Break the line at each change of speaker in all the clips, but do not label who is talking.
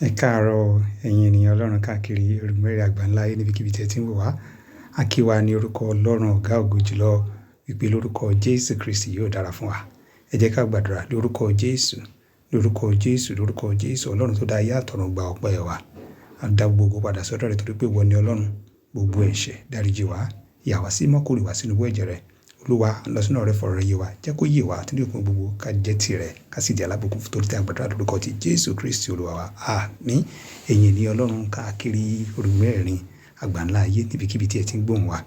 Ẹ káàárọ̀ ẹ̀yin ènìyàn Ọlọ́run káàkiri orígun mẹ́rẹ̀ẹ̀rin àgbáńlá ayé níbikíbi tí ẹ ti ń wò wá. A kí wa ní orúkọ Ọlọ́run ọ̀gá ògo jùlọ wípé lórúkọ Jésù Kristi yóò dára fún wa. Ẹ jẹ́ ká gbàdúrà lórúkọ Jésù, lórúkọ Jésù, lórúkọ Jésù. Ọlọ́run tó dá ayé àtọ̀run gba ọpẹ́ wa. A dá gbogbo padà sọ́dọ̀ rẹ̀ torí pé ìwọ ni Ọlọ́run. Gbogbo ẹ̀ṣẹ̀ dáríjì wá, yà wá sí mọ́ kórè wá sínú ibú ẹ̀jẹ̀ rẹ̀. Olúwa, lọ sínú ọ̀rẹ́ fọ̀rọ̀ rẹ yé wa. Jẹ́ kó yé wa àti ní òpin gbogbo ká jẹ́ tirẹ̀, ká sì jẹ́ alábùkún fún torí tí a gbàdúrà lórúkọ ti Jésù Kristi Olúwa wa. Àmín. Ẹ̀yin ènìyàn Ọlọ́run káàkiri orígun mẹ́rẹ̀ẹ̀rin àgbáńlá ayé níbikíbi tí ẹ ti ń gbóhùn wa.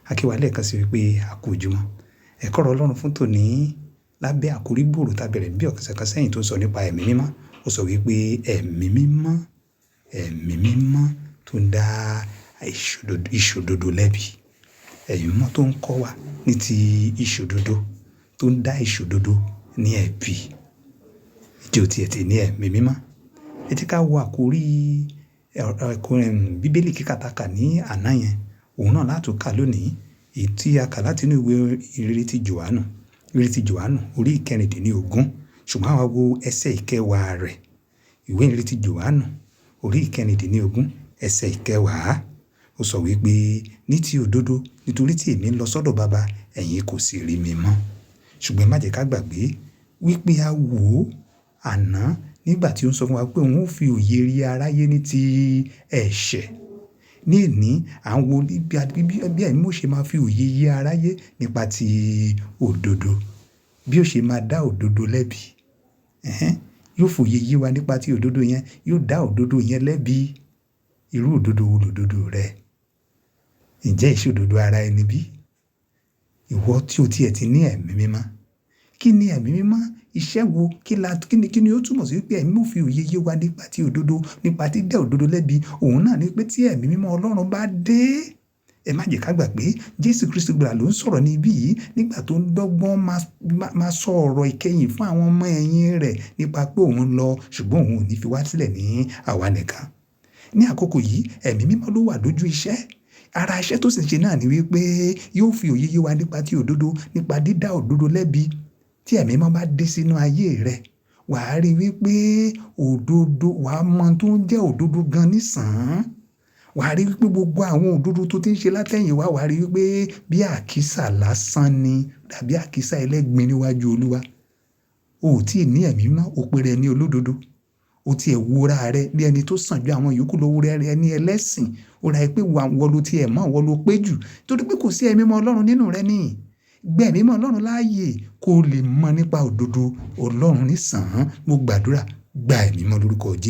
A kí wa lẹ́ẹ̀kan sí wípé a kú ojúmọ́. Ẹ̀kọ́ ọ̀rọ̀ Ọlọ́run fún tòní lábẹ́ àkórí gbòòrò tá bẹ̀rẹ̀ bí ọ̀sẹ̀ kan sẹ́yìn tó ń sọ nípa ẹ̀mí mímọ́. Ó sọ wípé ẹ̀mí mímọ́ tó ń dá ìṣòdodo lẹ́bi. Ẹ̀mí mímọ́ tó ń kọ́ wa ní ti ìṣòdodo, tó ń dá ìṣòdodo ní ẹ̀bi. Ǹjẹ́ o ti ẹ̀ ti ní ẹ̀mí mímọ́? Ẹ jẹ́ ká wo àkórí Bíbélì kíkà tá kà ní àná yẹn. Òun náà látún kà lónìí. Èyí tí a kà láti inú ìwé ìrere ti Jòhánù, ìrere ti Jòhánù orí ìkẹrìndínlógún. Ṣùgbọ́n àwa wo ẹsẹ̀ ìkẹwàá rẹ̀. Ìwé ìrere ti Jòhánù orí ìkẹrìndínlógún, ẹsẹ̀ ìkẹwàá. Ó sọ wípé ní ti òdodo, nítorí tí èmi ń lọ sọ́dọ̀ baba, ẹ̀yin kò sì rí mi mọ́. Ṣùgbọ́n má jẹ́ ká gbàgbé wípé a wò ó àná nígbà tí ó ń sọ fún wa pé òun ó fi òye rí aráyé ní ti ẹ̀ṣẹ̀. Ní èní, à ń wo bí ẹ̀mí ó ṣe máa fi òye yé aráyé nípa ti òdodo. Bí ó ṣe máa dá òdodo lẹ́bi. Ẹ̀hẹn. Yóò fòye yé wa nípa ti òdodo yẹn, yóò dá òdodo yẹn lẹ́bi. Irú òdodo wo lòdodo rẹ? Ǹjẹ́ ìṣòdodo ara ẹni bí? Ìwọ tí o ti ẹ̀ ti ní ẹ̀mí mímọ́. Kí ni ẹ̀mí mímọ́? Iṣẹ́ wo? Kí ni ó túmọ̀ sí wípé ẹ̀mí ó fi òye yé wa nípa ti òdodo, nípa tí dá òdodo lẹ́bi? Òun náà ní pé tí ẹ̀mí mímọ́ Ọlọ́run bá dé, ẹ má jẹ́ ká gbàgbé Jésù Kristi gbọ́dọ̀ ló ń sọ̀rọ̀ ní ibí yìí nígbà tó ń dọ́gbọ́n máa sọ ọ̀rọ̀ ìkẹyìn fún àwọn ọmọ ẹ̀yìn rẹ̀ nípa pé òun lọ, ṣùgbọ́n òun ò ní fi wá sílẹ̀ ní àwa nìkan. Ní àkókò yìí, ẹ̀mí mímọ́ ló wà lójú iṣẹ́. Ara iṣẹ́ tó sì ń ṣe náà ni wípé yóò fi òye yé wa nípa ti òdodo, nípa dídá òdodo lẹ́bi. Tí ẹ̀mí mímọ́ bá dé sínú ayé rẹ, wà á rí wípé òdodo, wà á mọ tó ń jẹ́ òdodo gan nísàn. Wà á rí wípé gbogbo àwọn òdodo tó ti ń ṣe látẹ̀yìn wá, wà á rí wípé bí àkísà lásán ni tàbí àkísà ẹlẹ́gbin níwájú Olúwa. O ò tí ì ní ẹ̀mí mímọ́, o pe rẹ ní olódodo. O ti ẹ̀ wo ra rẹ bí ẹni tó sàn ju àwọn ìyókù lọ, wo ra rẹ ní ẹlẹ́sìn. O rà pé ìwọ ló ti ẹ̀ mọ̀, ìwọ ló pé jù. Torí pé kò sí ẹ̀mí mímọ́ Ọlọ́run nínú rẹ ní. Gba ẹ̀mí mímọ́ Ọlọ́run láàyè kó lè mọ̀ nípa òdodo Ọlọ́run nísàn. Mo gbàdúrà, gba ẹ̀mí mímọ́ lórúkọ Jésù.